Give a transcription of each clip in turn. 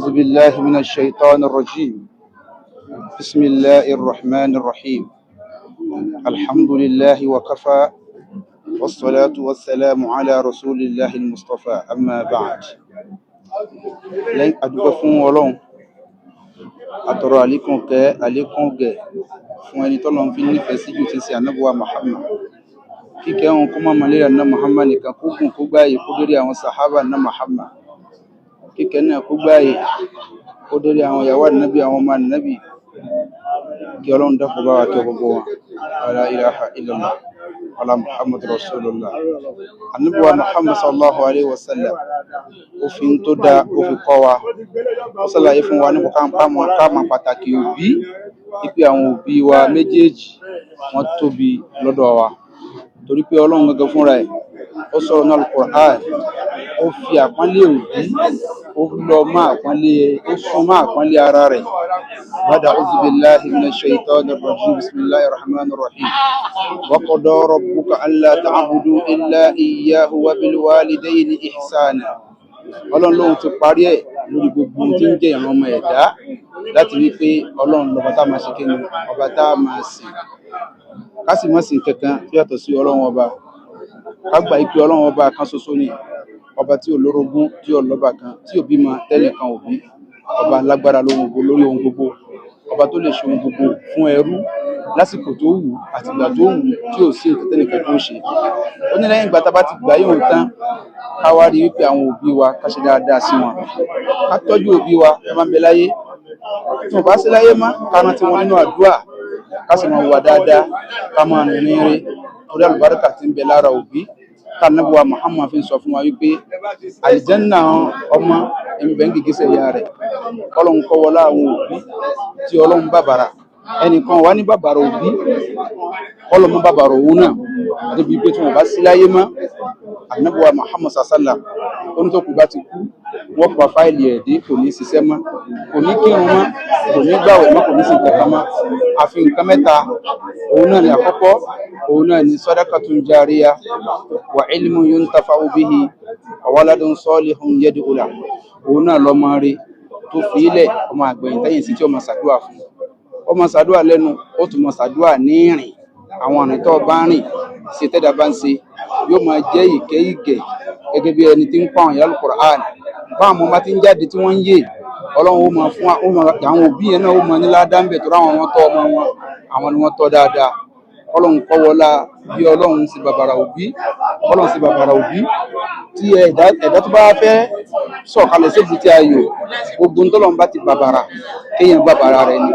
أعوذ بالله من الشيطان الرجيم. بسم الله الرحمن الرحيم. الحمد لله وكفى، والصلاة والسلام على رسول الله المصطفى. أما بعد، lẹ́yìn adúpẹ́ fún Ọlọ́run, àtọrọ àlékún kẹ́ àlékún gẹ̀ fún ẹni tọ́lọ́run fi nífẹ̀ẹ́ sí jù, tí ń ṣe Ànábì wa Muhammad. Kíkẹ́ òun kó má mọ̀lẹ́rẹ̀ àná Muhammad nìkan, kó gùn, kó gbáyé, kó dórí àwọn sàhábà náà Muhammad. Kíkẹ́ náà kó gbáyé, kó dórí àwọn ìyàwó Ànábì, àwọn ọmọ Ànábì. Kí Ọlọ́run dákun bá wa kẹ́ gbogbo wọn. La ilaha illallah wala Muhammad rasulullah. Ànábì wa Muhammad sallallahu alaihi wasallam, òfin tó dáa ó fi kọ́ wa, ó ṣàlàyé fún wa nípa ká mọ̀ pàtàkì òbí, wípé àwọn òbí wa méjèèjì, wọ́n tóbi lọ́dọ̀ wa, torí pé Ọlọ́run gangan fúnra ẹ̀, ó sọ̀rọ̀ ní Al-Qur'an, ó fi àpọ́nlé òbí, ó lọ mọ́ àpọ́nlé, ó sún mọ́ àpọ́nlé ara rẹ̀. Bada a'udhu billahi minash shaitanir rajim. Bismillahir rahmanir rahim. Wa qada rabbuka alla ta'budu illa iyyahu wa bil walidayni ihsana. Ọlọ́run lóhun ti parí ẹ̀ lórí gbogbo ohun tí ń jẹ́ ìran ọmọ ẹ̀dá láti wí pé Ọlọ́run lọba tá a máa ṣe kíni, ọba tá a máa sìn, ká sì má sìn kankan tó yàtọ̀ sí Ọlọ́run Ọba, ká gbà pé Ọlọ́run Ọba kan ṣoṣo ni, ọba tí ò lórogún, tí ò lọ́ba kan, tí ò bímọ tẹ́nìkan ò bí, ọba lágbára lóhun gbogbo, lórí ohun gbogbo, ọba tó lè ṣe ohun gbogbo fún ẹrú lásìkò tó wù àtìgbà tó wù, tí ò sí nǹkan tẹ́nìkan tó ń ṣe. Ó ní lẹ́yìn ìgbà tá a bá ti gbà yóò tán, ká wá rí wípé àwọn òbí wa, ká ṣe dáadáa sí wọn, ká tọ́jú òbí wa ẹ máa ń bẹ láyé. Tí wọn bá sí láyé mọ́, ká rántí wọn nínú àdúrà, ká sì máa wà dáadáa, ká máa rìnrìn ire, torí àlùbáríkà tí ń bẹ lára òbí, ká Ànábì wa Muhammad fi ń sọ fún wa wípé àlìjẹ́nnà ọmọ ń bẹ ń gìgísẹ̀ ìyá rẹ̀. Kọ́lọ́hun kọ́ wọlé àwọn òbí tí Ọlọ́run bàbàrà, ẹnìkan wà ní bàbàrà òbí, kọ́lọ́mọ bàbàrà òun náà débi pé tí wọn bá sí láyé mọ́. Ànábì wa Muhammad sallam, onítọ̀kù bá ti kú, wọ́n pa fáìlì ẹ̀ dé, kò ní ṣiṣẹ́ mọ́, kò ní kírun mọ́, kò ní gbàwẹ̀ mọ́, kò ní sí nǹkan kan mọ́, àfi nǹkan mẹ́ta. Òun náà ni àkọ́kọ́, òun náà ni sadaqatun jariya, wa ilmun yuntafa'u bihi, wa waladun salihun yad'u lahu. Òun náà lọ́mọ rí tó fi ilẹ̀, ọmọ àgbẹ̀yìn tẹ́yìn sí tí ó máa ṣàdúrà fún. Ó máa ṣàdúrà lẹ́nu, ó tún máa ṣàdúrà ní ìrìn, àwọn ọ̀rìn tó bá ń rìn ṣe, tẹ́dà bá ń ṣe, yóò máa jẹ́ ìkẹ́ ìgẹ̀, gẹ́gẹ́ bí ẹni tí ń pa àwọn ìyá Al-Qur'an. Báwọn ọmọ bá ti ń jáde tí wọ́n ń yè, Ọlọ́run ó máa fún ó máa àwọn òbí yẹn náà, ó máa ní ládàá ń bẹ̀ tó ráwọn wọn tọ́ ọmọ wọn, àwọn ni wọ́n tọ́ dáadáa. Ọlọ́run kọ́ wọlá bí Ọlọ́run sì bàbàrà òbí, Ọlọ́run sì bàbàrà òbí, tí ẹ̀dá ẹ̀dá tó bá fẹ́ sọ̀kalẹ̀ sí èbúté ayọ̀, gbogbo ntọ́lọ́run bá ti bàbàrà, kéèyàn bàbàrà rẹ̀ ni.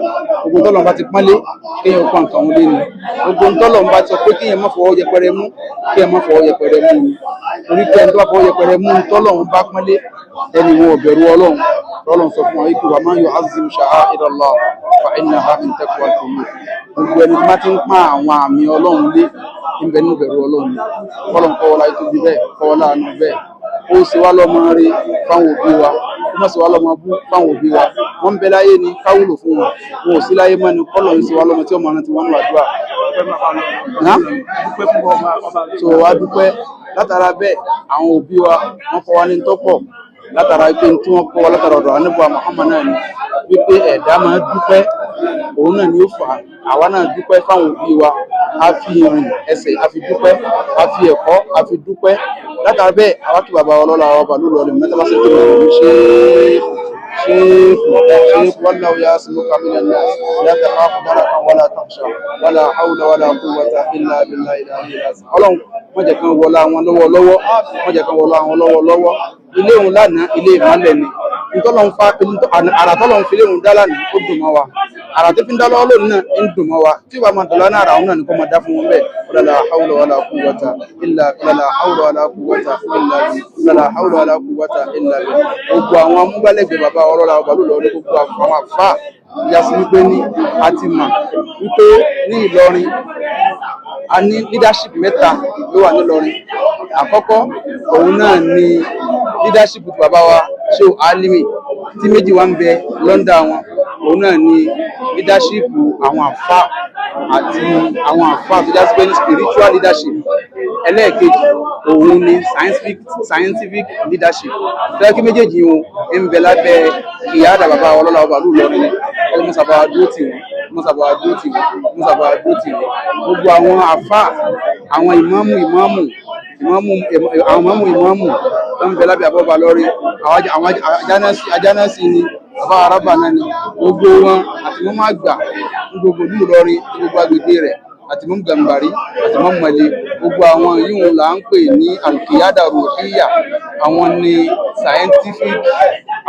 Gbogbo ntọ́lọ́run bá ti pọ́nlé, kéèyàn pọ́n nǹkan òun lé ni. Gbogbo ntọ́lọ́run bá ti sọ pé kéèyàn má fọwọ́ yẹpẹrẹ mú, kéèyàn má fọwọ́ yẹpẹrẹ mú ni, torí pé ẹni tó bá fọwọ́ yẹpẹrẹ mú ntọ́lọ́run bá pọ́nlé, ẹni wọn ò bẹ̀rù Ọlọ́run. Ọlọ́run sọ fún wa wípé wa man yu'azzim sha'a'irallah fa innaha min taqwal qulub. Gbogbo ẹni tó bá ti ń pọ́n àwọn àmì Ọlọ́run lé, ń bẹ nínú bẹ̀rù Ọlọ́run ni. Kọ́lọ́n kọ́wọ́lá tóbi bẹ́ẹ̀, kọ́wọ́lá àánú bẹ́ẹ̀, ó sì wá lọ́mọ rí fáwọn òbí wa, ó má sì wá lọ́mọ bú fáwọn òbí wa. Wọ́n ń bẹ láyé ni, ká wúlò fún wọn. Wọn ò sí láyé mọ́ ni, kọ́lọ̀ ń sì wá lọ́mọ tí ó máa rántí wọn nínú àdúrà. So wá dúpẹ́ látara bẹ́ẹ̀. Àwọn òbí wa, wọ́n kọ́ wa ní tọ́pọ̀, látara pé tí wọ́n kọ́ wa látara ọ̀dọ̀ Ànábì Muhammad náà ni wípé ẹ̀dá máa dúpẹ́. Òun náà ni ó fà á, àwa náà dúpẹ́ fáwọn òbí wa. A fi ìrìn ẹsẹ̀, a fi dúpẹ́, a fi ẹ̀kọ́, a fi dúpẹ́. Látara bẹ́ẹ̀, àwa kí bàbá wa lọ́la ọba ló lọ́ọ̀lẹ̀ mẹ́ta bá ṣe tó lọ́ọ́ ṣéèkù ṣéèkù ṣéèkù. Wallahu ya'simuka minan nas, la takhafu darakan wala takhsha, wala hawla wala quwwata illa billahi al-aliyyil azim. Ọlọ́run wọ́n jẹ́ kan wọlá wọn lọ́wọ́ lọ́wọ́, wọ́n jẹ́ kan wọlá wọn lọ́wọ́ lọ́wọ́. Ilé òun lánàá, ilé ìmọ́lẹ̀ ni. Ntọ́lọ́n fa àrà tọ́lọ́n fi léhun dá lánàá, ó dùn mọ́ wa. Àrà tó fi ń dá lọ́wọ́ lónìí náà ń dùn mọ́ wa. Tí ìbá máa dọ̀lá náà, àrà òun náà ni kò máa dá fún wọn bẹ́ẹ̀. Wala hawla wala quwwata illa, wala hawla wala quwwata illa billah, wala hawla wala quwwata illa billah. Gbogbo àwọn amúgbálẹ́gbẹ̀ẹ́ bàbá ọlọ́lá ọba ló lọ ní gbogbo àwọn àfáà ìyá sí wípé ní a ti mọ̀ wípé ní Ìlọrin, a ní leadership mẹ́ta ló wà nílọrin. Àkọ́kọ́, òun náà ni leadership ti bàbá wa Shehu Alimi, tí méjì wá ń bẹ lọ́ndà wọn. Òun náà ni leadership àwọn àfáà àti àwọn àfáà tó jásí pé ní spiritual leadership. Ẹlẹ́ẹ̀kejì, Òun ni scientific leadership tẹ́lẹ̀ kí méjèèjì wọn ń bẹ lábẹ́ ìyáàdà bàbá ọlọ́lá ọba ìlú Ìlọrin ni. Ọlọ́mọsàbà dúró tì wọ́n, mọ́sàbà dúró tì wọ́n, mọ́sàbà dúró tì wọ́n. Gbogbo àwọn àfà, àwọn ìmáàmù ìmáàmù ìmáàmù, àwọn ìmáàmù ìmáàmù tó ń bẹ lábẹ́ àbọ̀bà lọ́rí, àwọn ajánásí ni, bàbá arábà náà ni, gbogbo wọn àti mọ́mọ́ àgbà ní gbogbo ìlú Ìlọrin, ní gbogbo agbègbè rẹ̀, àti mọ́mú Gàmbàrí àti mọ́mú Mọ̀lẹ́, gbogbo àwọn yìí là ń pè ní alkiyada ruhiya. Àwọn ni scientific,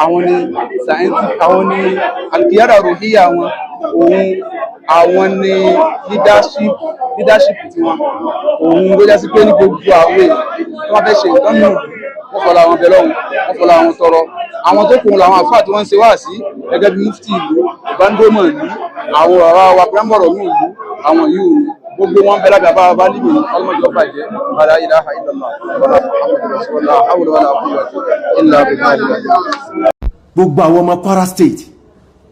àwọn ni scientific, àwọn ni alkiyada ruhiya wọn. Òun àwọn ni leadership tiwọn. Òun ló já sí pé ní gbogbo àwọn èèyàn tí wọ́n fẹ́ ṣe nǹkan nù, wọ́n fọlá àwọn bẹ lọ́hùn, wọ́n fọlá àwọn tọrọ. Àwọn tó kù làwọn àfáà tí wọ́n ń ṣe wá sí gẹ́gẹ́ bí mufti ìlú, ìbándómọ̀ ìlú, àwọn ọ̀rọ̀ wa pẹ́ńbọ̀rọ̀ ní ìlú, àwọn yìí ò ní gbogbo wọn bẹ lábẹ́ àbá bá límì ní ọlọ́mọdé ọba jẹ́ la ilaha illallah wala muhammadu rasulullah hawla wala quwwata illa billah. Gbogbo àwọn ọmọ Kwara State,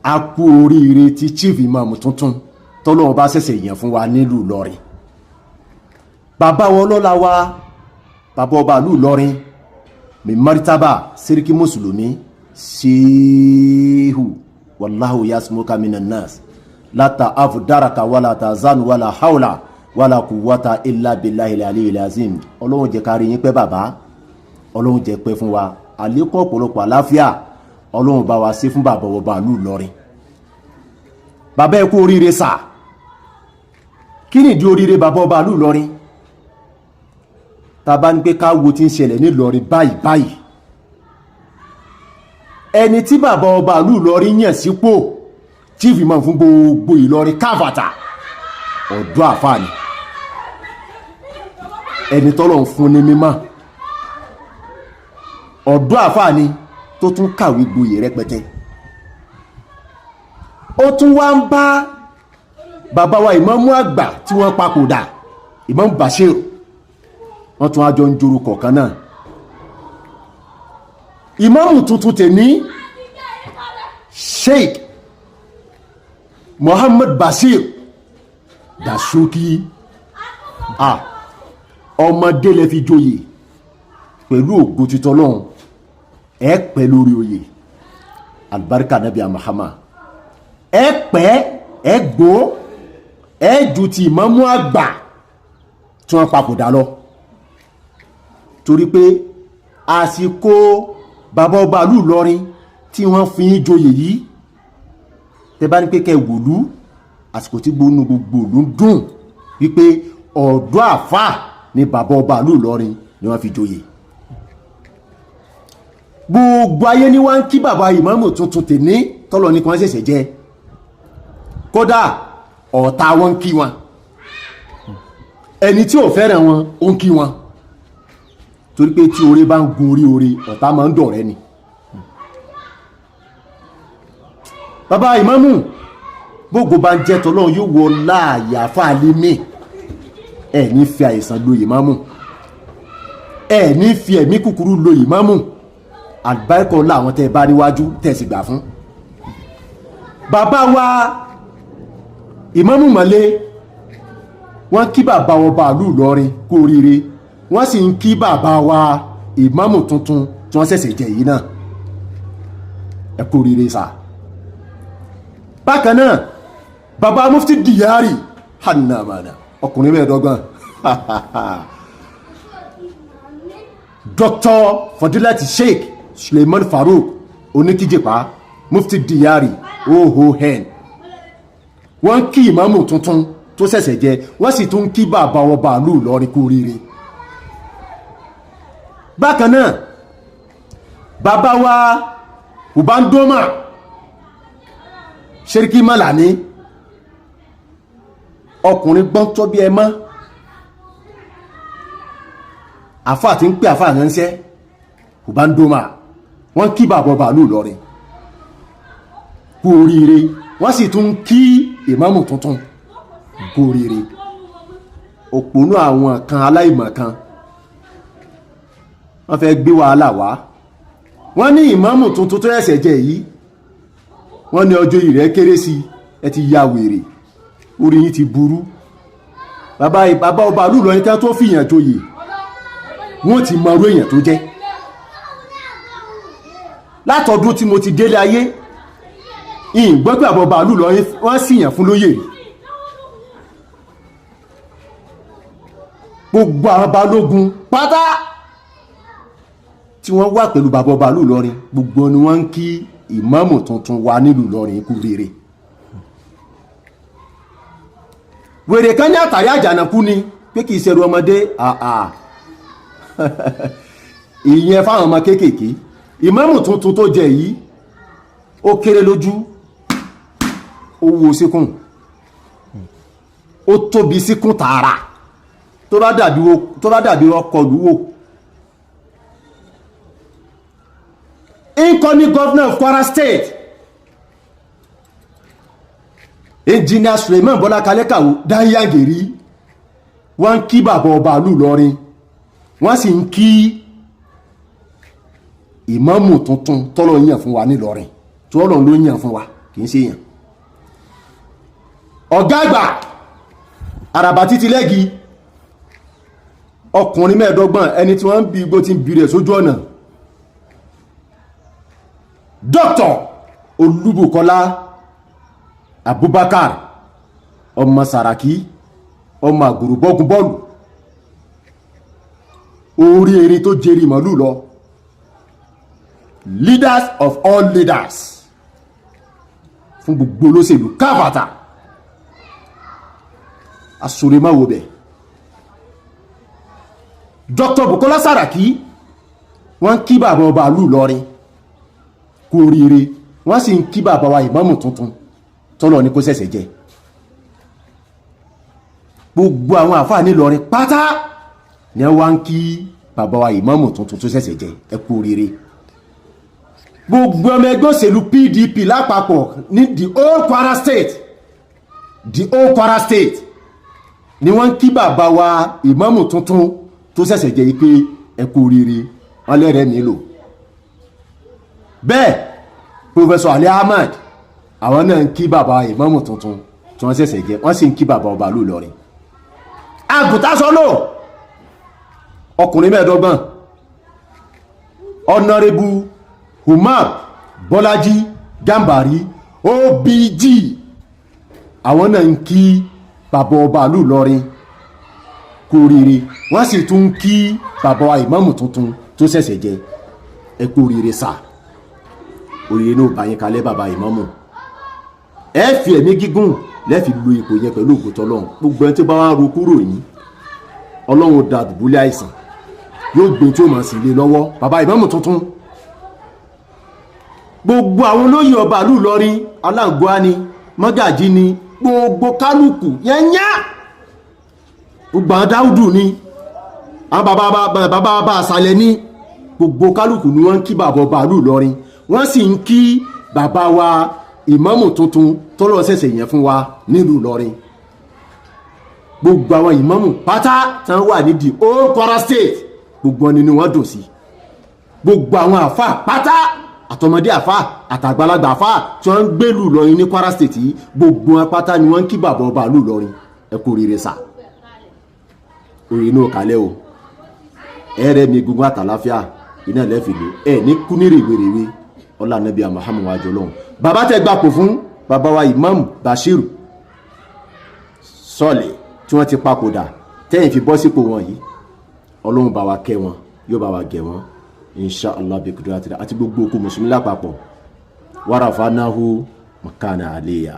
a kú oríire ti chief imam tuntun tọ́lọ́run bá ṣẹ̀ṣẹ̀ yàn fún wa nílùú Ìlọrin. Bàbá wọn lọ́la wa, bàbá ọba ìlú Ìlọrin, mi maritaba sẹ́ríkì mùsùlùmí ṣéhù, wàláhù yasmuka minan nas láta afudaraka wàlá tazanu wàlá haula wàlá quwwata illa billahi aliyyil azim. Ọlọ́run jẹ́ ká rí yín pẹ́ bàbá, Ọlọ́run jẹ́ pẹ́ fún wa, àlékún ọ̀pọ̀lọpọ̀ àláfíà Ọlọ́run bá wa ṣe fún bàbá ọba ìlú Ìlọrin. Bàbá, ẹ kú oríire sà. Kí nìdí oríire bàbá ọba ìlú Ìlọrin? Tá a bá ní pé ká wo ti ń ṣẹlẹ̀ ní Ìlọrin báyìí báyìí, ẹni tí bàbá ọba ìlú Ìlọrin yàn sípò chief imam fún gbogbo Ìlọrin káfàtà, ọ̀dọ́ àfáà ni, ẹni tọ́lọ̀ ń fún ní mímọ́, ọ̀dọ́ àfáà ni tó tún kàwé gboyè rẹpẹtẹ. Ó tún wá ń bá bàbá wa ìmámù àgbà tí wọ́n papòdà, Ìmámù Bashir, wọ́n tún àjọ ń jorúkọ kan náà. Ìmámù tuntun tèní, Sheikh Muhammad Bashir Dasuki, ah, ọmọdé lè fi joyè. Pẹ̀lú ògo títọ́ lọ́hùn, ẹ pẹ́ lórí oyè, alibarika nabi Muhammad. Ẹ pẹ́, ẹ gbó, ẹ ju ti ìmámù àgbà tí wọ́n papòdà lọ, torí pé àsìkò bàbá ọba ìlú Ìlọrin tí wọ́n fi ń joyè yìí, tẹ bá ní pé kẹ wòlú, àsìkò tí gbónú gbogbo ìlú ń dùn wípé ọ̀dọ́ àfà ni bàbá ọba ìlú Ìlọrin ni wọ́n fi joyè. Gbogbo ayé ni wọ́n ń kí bàbá ìmáàmù tuntun tèní tọ́lọ ní kí wọ́n ṣẹ̀ṣẹ̀ jẹ. Kódà ọ̀tá wọn ń kí wọn, ẹni tí ò fẹ́ràn wọn ó ń kí wọn, torí pé tí oore bá ń gun orí oore, ọ̀tá máa ń dọ̀rẹ́ ni. Bàbá ìmáàmù, gbogbo bá ń jẹ́ tọ́lọ́run yóò wọ láàyè àfáàlì mi. Ẹ̀ ní fi àìsàn lo ìmáàmù, ẹ̀ ní fi ẹ̀mí kúkúrú lo ìmáàmù. Àlùbáríkọ làwọn tẹ́ ẹ bá níwájú tẹ́ ẹ sì gbà fún. Bàbá wa ìmáàmù Mọ̀lé, wọ́n kí bàbá wọn bàálù Ìlọrin kú oríire, wọ́n sì ń kí bàbá wa ìmáàmù tuntun tí wọ́n ṣẹ̀ṣẹ̀ jẹ yìí náà, ẹ kú oríire sà. Bákan náà, bàbá mufti Diyari hanamana, ọkùnrin mẹ́ẹ̀ẹ́dọ́gbọ̀n, Dr. Fadilati Sheikh Suleiman Farouk Oníkíjìpá, mufti Diyari oon, wọ́n kí ìmáàmù tuntun tó ṣẹ̀ṣẹ̀ jẹ, wọ́n sì tún kí bàbá wọn bàálù Ìlọrin kú oríire. Bákan náà, bàbá wa Ubandoma Seriki Malami, ọkùnrin gbọ́n tó bí ẹ mọ́, àfáà tí ń pè àfáà ránṣẹ́, Ubandoma, wọ́n kí bàbá bàálù Ìlọrin kú oríire, wọ́n sì tún kí ìmáàmù tuntun kú oríire. Òpònú àwọn kan, aláìmọ̀ kan, wọ́n fẹ́ gbé wàhálà wá. Wọ́n ní ìmáàmù tuntun tó ẹ̀sẹ̀ jẹ yìí, wọ́n ní ọjọ́ ìrẹ́ kéré sí. Ẹ ti ya wèrè, orí yín ti burú. Bàbá ọba ìlú Ìlọrin tí wọ́n tó fìyàn joyè. Wọ́n ti mọ irú èèyàn tó jẹ́. Látọdún tí mo ti délé ayé, ìgbọ́ pé àbọ̀ bàálù lọ wọ́n sì yàn fún lóyè rí. Gbogbo àwọn balógun pátá tí wọ́n wà pẹ̀lú bàbá ọba ìlú Ìlọrin, gbogbo ni wọ́n ń kí ìmáàmù tuntun wa nílùú Ìlọrin kú rere. Wèrè kan ní àtàrí àjànàkú ni pé kì í ṣerú ọmọdé, àà ìyẹn fáwọn ọmọ kéékèèké. Ìmáàmù tuntun tó jẹ yìí, ó kéré lójú, ó wo síkùn, ó tóbi síkùn tààrà, tó bá dàbí ọkọ̀ lúwò. Incoming governor of Kwara State, Engineer Suleiman Bọ́lá Kalẹ́kàwó Dáyàgèrí, wọ́n ń kí bàbá ọba ìlú Ìlọrin, wọ́n sì ń kí ìmáàmù tuntun tọ́lọ̀ yàn fún wa nílọrin, tọ́lọ̀ ló yàn fún wa, kì í ṣe yàn. Ọ̀gá àgbà àràbà títí lẹ́gi, ọkùnrin 25, ẹni tí wọ́n ń bi igbó tí ń bi rẹ̀ sójú ọ̀nà, Dr. Olúbùkọ́lá Abubakar, ọmọ Sàràkí, ọmọ àgùrù bọ́gun bọ́ọ̀lù, orí erin tó jẹrí màálù lọ, leaders of all leaders fún gbogbo olóṣèlú káfàtà, asoremawo bẹ̀. Dr. Bukola Saraki, wọ́n kí bàbá ọba ìlú Ìlọrin kú oríire, wọ́n sì ń kí bàbá wa ìmáàmù tuntun tọ́lọ̀ ní kó ṣẹ̀ṣẹ̀ jẹ. Gbogbo àwọn àfáà nílọrin pátá ni wọ́n ń kí bàbá wa ìmáàmù tuntun tó ṣẹ̀ṣẹ̀ jẹ, ẹ kú oríire. Gbogbo ọmọ ẹgbẹ́ òṣèlú PDP lápapọ̀ ní the whole Kwara State, the whole Kwara State ni wọ́n ń kí bàbá wa ìmáàmù tuntun tó ṣẹ̀ṣẹ̀ jẹ́ yìí pé ẹ kú oríire, wọn lẹ́rẹ̀ẹ́ nílò bẹ́ẹ̀. Professor Ali Ahmad, àwọn náà ń kí bàbá ìmáàmù tuntun tí wọ́n ṣẹ̀ṣẹ̀ jẹ́, wọ́n sì ń kí bàbá ọba ìlú Ìlọrin. Àgùntàsọ́lò, ọkùnrin 25, Honourable Umar Bọ́lájí Gambari OBG, àwọn náà ń kí bàbá ọba ìlú Ìlọrin kú oríire, wọ́n sì tún ń kí bàbá ìmáàmù tuntun tó ṣẹ̀ṣẹ̀ jẹ, ẹ kú oríire sà, oríire náà bá yín kalẹ̀. Bàbá ìmáàmù, ẹ fi ẹ̀mí gígùn lẹ́ẹ̀fi lu ipò yẹn pẹ̀lú ògo tọ́lọ́run. Gbogbo ẹni tí ó bá wá ro kúrò yín, Ọlọ́run da dùbúlẹ̀ àìsàn, yóò gbé tí ó mọ̀ sí ilé lọ́wọ́ bàbá ìmáàmù tuntun. Gbogbo àwọn olóyè ọba ìlú Ìlọrin, aláǹgbá ni, mọ́gàjí ni, gbogbo kálukú yẹnyá, gbogbo àwọn dáúdù ni, àwọn bàbá bàbá bàbá àṣàlẹ̀ ni, gbogbo kálukú ni wọ́n ń kí bàbá ọba ìlú Ìlọrin, wọ́n sì ń kí bàbá wa ìmáàmù tuntun tọ́lọ́ ṣẹ̀ṣẹ̀ yẹn fún wa nílùú Ìlọrin. Gbogbo àwọn ìmáàmù pátá tán wà ní the whole Kwara State, gbogbo wọn nínú wọn dùn sí. Gbogbo àwọn àfa pátá, àtọmọdé àfa àtàgbàlagbà àfa tí wọ́n ń gbélú Ìlọrin ní Kwara State yìí, gbogbo wọn pátá ni wọ́n ń kí bàbá ọba ìlú Ìlọrin, ẹ kú oríire sà, oríire náà kálẹ̀ o, ẹ̀rẹ́ mi egungun àtàláfíà iná lẹ́fìlú ẹ̀ ní kú ní rèwerèwe, ọlá nàbí Muhammad wájú Ọlọ́run. Bàbá tẹ gbapò fún, bàbá wa Imam Bashir Sọlẹ̀, tí wọ́n ti papòdà tẹ́yìn fi bọ́ sípò wọn yìí, Ọlọ́run bá wa kẹ́ wọn, yóò bá wa gẹ̀ wọ́n, insha Allah bí kudratillah, àti gbogbo òkú mùsùlùmí lápapọ̀. Wàràfà náhu makana aliya.